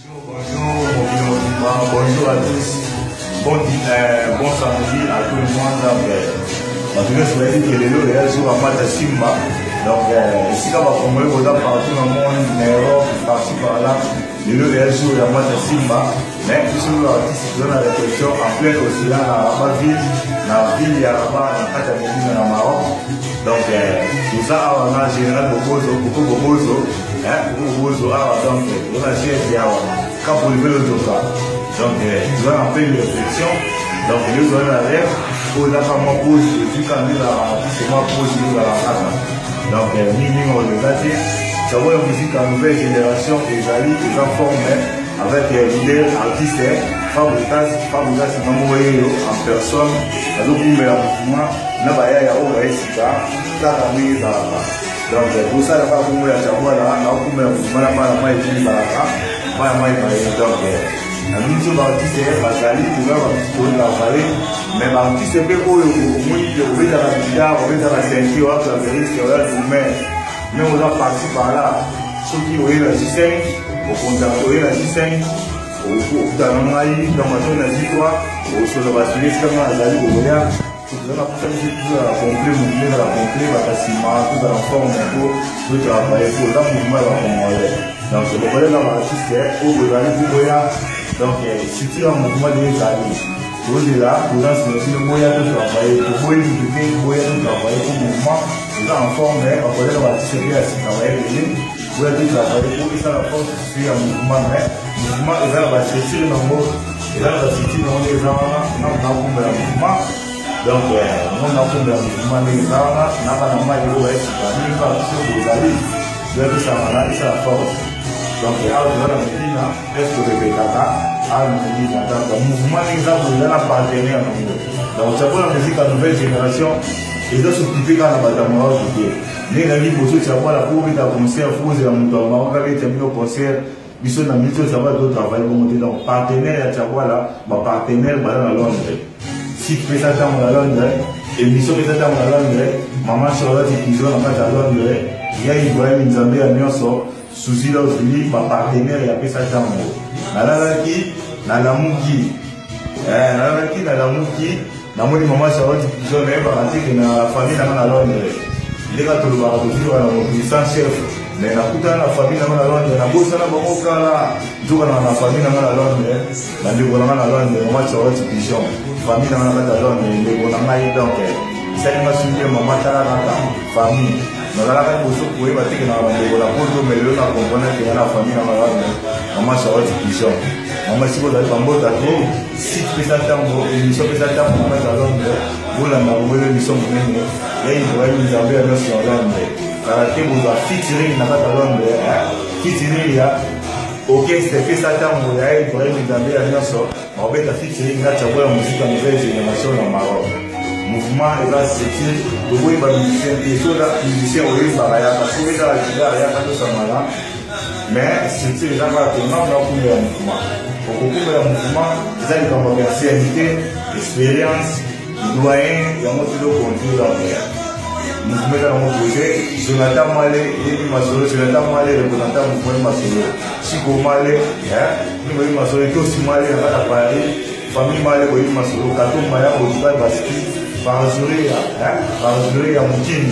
Bonjour, mokili mobimba, bonjour à tous. Bon, bon samedi à tout le monde. Donc, bato nyonso bayebi ke lelo eya jour ya match ya Simba. Donc, esika bakongole boza partout na monde, na Europe, partout par là, lelo eya jour ya match ya Simba. Mais biso oyo artiste toza na répétition en plein océan na Rabat ville, na ville ya Rabat na kati ya Medina na Maroc. Donc, toza awa na général Bobozo, Koko Bobozo, hein, Koko Bobozo awa. Donc, toza na GSD awa, Cap Olivier Lozoka. Donc, toza na pleine réflexion. Donc, lelo toza na rêve oyo ezaka mwa pause, ezwika nde ezalaka artiste mwa pause nde ezalaka kaka. Donc, mingimingi oyo eza te Tshabola Musique ya nouvelle génération ezali eza forme avec leader artiste Fabregas. Fabregas ngamoko yeyo en personne azokumbela mouvement na bayaya oyo bayesika kaka ndenge ezalaka. Donc tosala kaka kombo ya Tshabola naokumbela mouvement na bana mai ndenge ezalaka, bana mai baye. Donc na biso baartiste bazali, toza baartiste oyo travaille, mais baartiste mpe oyo omoni ke obetaka guitare, obetaka synthé, oya claviériste, oya drummer, même oza parti par là, soki oye na J5, okontakte, oye na J5, okutana na ngai. Donc soki na J3 osola basili esika ngai nazali, kokoya. Toza na posa biso tozala complet, mouvement ezala complet, bato nsima tozala forme po totravaille, po eza mouvement ya bacongolais. Donc bokolela baartiste oyo bozali mpo boya. Donc structure ya mouvement de ezali, tozela présence na bino, boya totravaille, toboyi mutu te, boya totravaille po mouvement eza en forme. Bakolela baartiste mpe ya sika bayebele, boya totravaille po esala force structure ya mouvement. Mais mouvement eza na bastructure nango, eza na bastructure nango nde eza wana. Nga nakumbela mouvement, donc ngo nakumbela mouvement ndenge eza wana na bana mai oyo bayesika mingi, baartiste oyo bozali, boya tosangana, esala force. Donc awa toza na Medina, presque orepetaka awa na Medina. Donc mouvement ndenge eza boye, eza na partenaire nango. Donc Tshabola Musique ya nouvelle génération eza s'occupe kaka na bato ya Maroc te. Ndenge na liboso, Tshabola po obeta concert, fo ozela moto ya Maroc abeta bino concert. Biso na minute oyo Tshabola totravaille bongo te. Donc partenaire ya Tshabola, bapartenaire baza na Londres, site pesa ntango na Londres, émission pesa ntango na Londres, mama Charlotte Pigeon na kati ya Londres, ya Ibrahim Nzambe ya nyonso, Suzi Lozili, bapartenaire ya pesa ntango. Nalalaki, nalamuki, nalalaki, nalamuki, namoni mama Charlotte Pigeon. Nayebaka te ke na famille nanga na Londres. Ndenge tolobaka, tozwaka na mokili sans chef, mais nakutana na famille nanga na Londres. Nabosana bango kala, nzoka na famille nanga na Londres, bandeko nanga na Londres, mama Charlotte Pigeon, famille nanga na kati ya Londres, ndeko na ngai. Donc esalinga soki mama, tala kaka famille. Nazalaka liboso koyeba te ke na bandeko na poto, mais lelo na comprendre ke na famille nanga na Londres, mama Charlotte Pigeon, mama siko ozali bambota to site pesa ntango, émission pesa ntango na kati ya Londres. Bolanda bongo émission monene ya Ibrahim Nzambe ya nyonso na Londres. Kala te bozwa featuring na kati ya Londres, featuring ya orchestre pesa ntango ya Ibrahim Nzambe ya nyonso, bakobeta featuring na Tshabola Musique ya nouvelle génération na Maroc. Mouvement eza structure, toboyi bamusicien te. So oza musicien, oyembaka, yaka. Soki obetaka guitare, yaka, tosangana. Mais structure eza kaka te ngambo nakumbela mouvement. Okokumbela mouvement eza likambo ya ancienneté, expérience, doyen, yango tozoconduire. Donc mouvement eza nango projet. Jonathan Male yebi masolo, Jonathan Male représentant mouvement ye masolo, Chiko Male boyebi masolo, Tosi Male na kati ya Paris, famille Male boyebi masolo, Katumba ya Botukal Baski, Parzoria, Parzoria mokini.